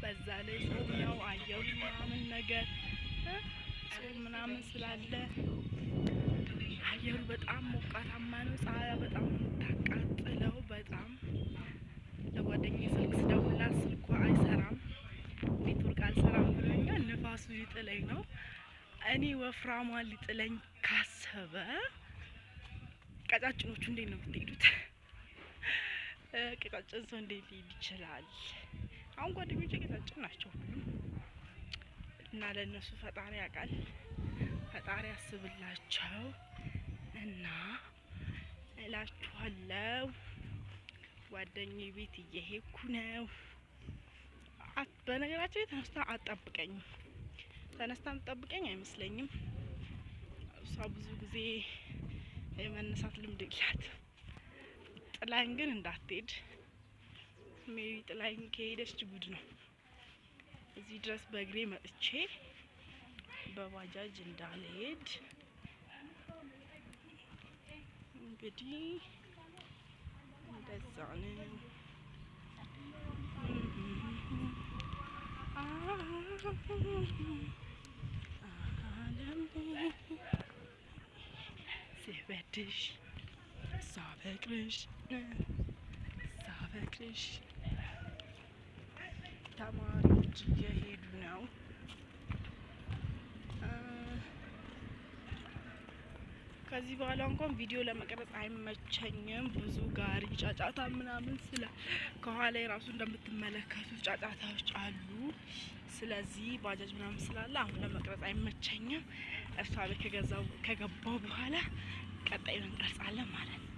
በዛ ላይ ጾም ነው፣ አየሩ ምናምን ነገር ጾም ምናምን ስላለ አየሩ በጣም ሞቃታማ ነው። ፀሐያ በጣም ነው የምታቃጥለው። በጣም ለጓደኛዬ ስልክ ስደውልላት ስልኳ አይሰራም፣ ኔትወርክ አልሰራም ብሎኛል። ንፋሱ ሊጥለኝ ነው። እኔ ወፍራሟ ሊጥለኝ ካሰበ ቀጫጭኖቹ እንዴት ነው የምትሄዱት? ቀጫጭን ሰው እንዴት ሊሄድ ይችላል? አሁን ጓደኞቼ ቀጫጭን ናቸው ሁሉም እና ለእነሱ ፈጣሪ ያውቃል። ፈጣሪ ያስብላቸው እና እላችኋለሁ። ጓደኛዬ ቤት እየሄድኩ ነው። በነገራችን ላይ ተነስታ አትጠብቀኝም። ተነስታ የምትጠብቀኝ አይመስለኝም። እሷ ብዙ ጊዜ የመነሳት ልምድ የላትም። ጥላኝ ግን እንዳትሄድ። Maybe ጥላኝ ከሄደች ጉድ ነው። እዚህ ድረስ በእግሬ መጥቼ በባጃጅ እንዳልሄድ እንግዲህ እንደዛ ነው። ዓለም ስወድሽ ሳፈቅርሽ ሳፈቅርሽ። ተማሪዎች እየሄዱ ነው። ከዚህ በኋላ እንኳን ቪዲዮ ለመቅረጽ አይመቸኝም። ብዙ ጋሪ ጫጫታ ምናምን ስለ ከኋላ የራሱ እንደምትመለከቱት ጫጫታዎች አሉ። ስለዚህ ባጃጅ ምናምን ስላለ አሁን ለመቅረጽ አይመቸኝም። እሷ ቤት ከገባው በኋላ ቀጣዩን እንቀርጻለን ማለት ነው።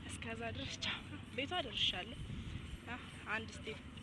እስከዛ ድረስ ቻው። ቤቷ ደርሻለሁ። አንድ step